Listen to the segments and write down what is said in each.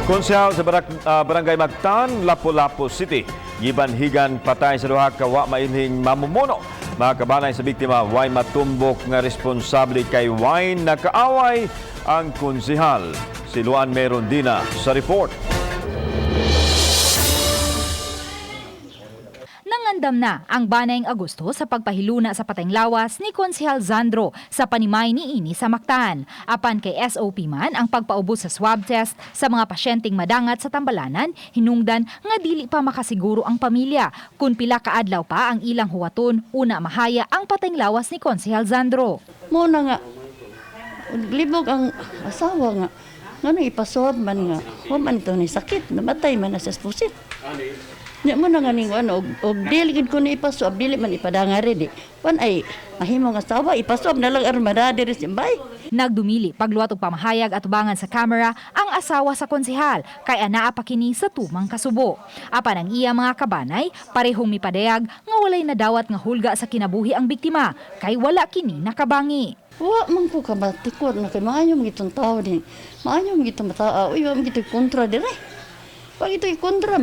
Konsehal sa Barangay Mactan, Lapu-Lapu City, gibanhigan patay sa duha ka wa mailhing mamumuno. Mga kabanay sa biktima, way matumbok nga responsable kay way nakaaway ang konsehal. Si Luan Merondina sa report. Nangandam na ang Banayng Agosto sa pagpahiluna sa patayng lawas ni Konsehal Zandro sa panimay ni ini sa Mactan. Apan kay SOP man ang pagpaubos sa swab test sa mga pasyenteng madangat sa tambalanan, hinungdan nga dili pa makasiguro ang pamilya kung pila ka adlaw pa ang ilang huwaton una mahaya ang patayng lawas ni Konsehal Zandro. Mo na nga, libog ang asawa nga, ngano ipaswab man nga, wa man ito ni sakit, namatay man na sa pusit. Nya mo na nga ning ano, og dili gid ko ni ipaswab, dili man ipadanga di. Pan ay mahimong asawa, ipaswab na lang aron diri simbay. Nagdumili pagluwat og pamahayag atubangan sa kamera ang asawa sa konsehal kay anaa pa kini sa tumang kasubo. Apan ang iya mga kabanay parehong mipadayag nga walay nadawat nga hulga sa kinabuhi ang biktima kay wala kini nakabangi. Wa man ko kabatikod na kay maayo man gitong tao din. Maayo man gitong mataa, uy, wa man gito'y kontra dire. Pag ito'y kontra,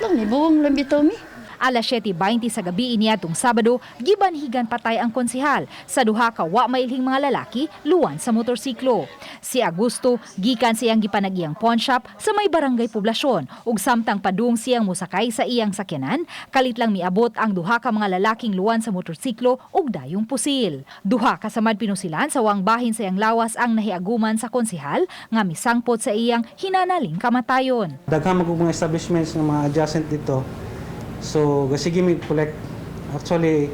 lang ni buwang lang bitaw mi. Alas 7:20 sa gabi iniadtong Sabado, gibanhigan patay ang konsehal sa duha ka wa mailhing mga lalaki luwan sa motorsiklo. Si Augusto gikan siyang gipanag-iyang pawn shop sa may barangay Poblasyon ug samtang padung siyang mosakay sa iyang sakyanan, kalit lang miabot ang duha ka mga lalaking luwan sa motorsiklo ug dayong pusil. Duha ka samad pinusilan sa wang bahin sa iyang lawas ang nahiaguman sa konsehal nga misangpot sa iyang hinanaling kamatayon. Daghan man mga establishments nga mga adjacent dito. So, sige mi collect. Actually,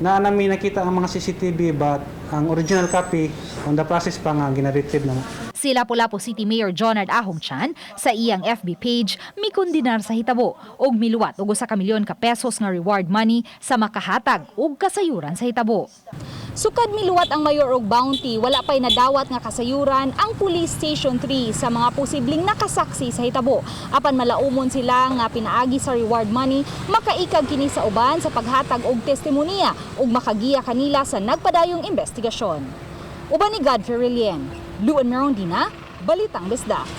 naa nami nakita ang mga CCTV, but ang original copy on the process pa nga gina-retrieve na. Si Lapu-Lapu City Mayor Jonard Ahong Chan sa iyang FB page mikondenar sa hitabo ug miluwat og 1 ka milyon ka pesos nga reward money sa makahatag og kasayuran sa hitabo. Sukad miluwat ang mayor og bounty, wala pa'y nadawat nga kasayuran ang Police Station 3 sa mga posibleng nakasaksi sa hitabo. Apan malaumon sila nga pinaagi sa reward money, makaikag kini sa uban sa paghatag og testimonya ug makagiya kanila sa nagpadayong investigasyon. Uban ni Godfrey Relien, Luan Merondina, Balitang Bisdak.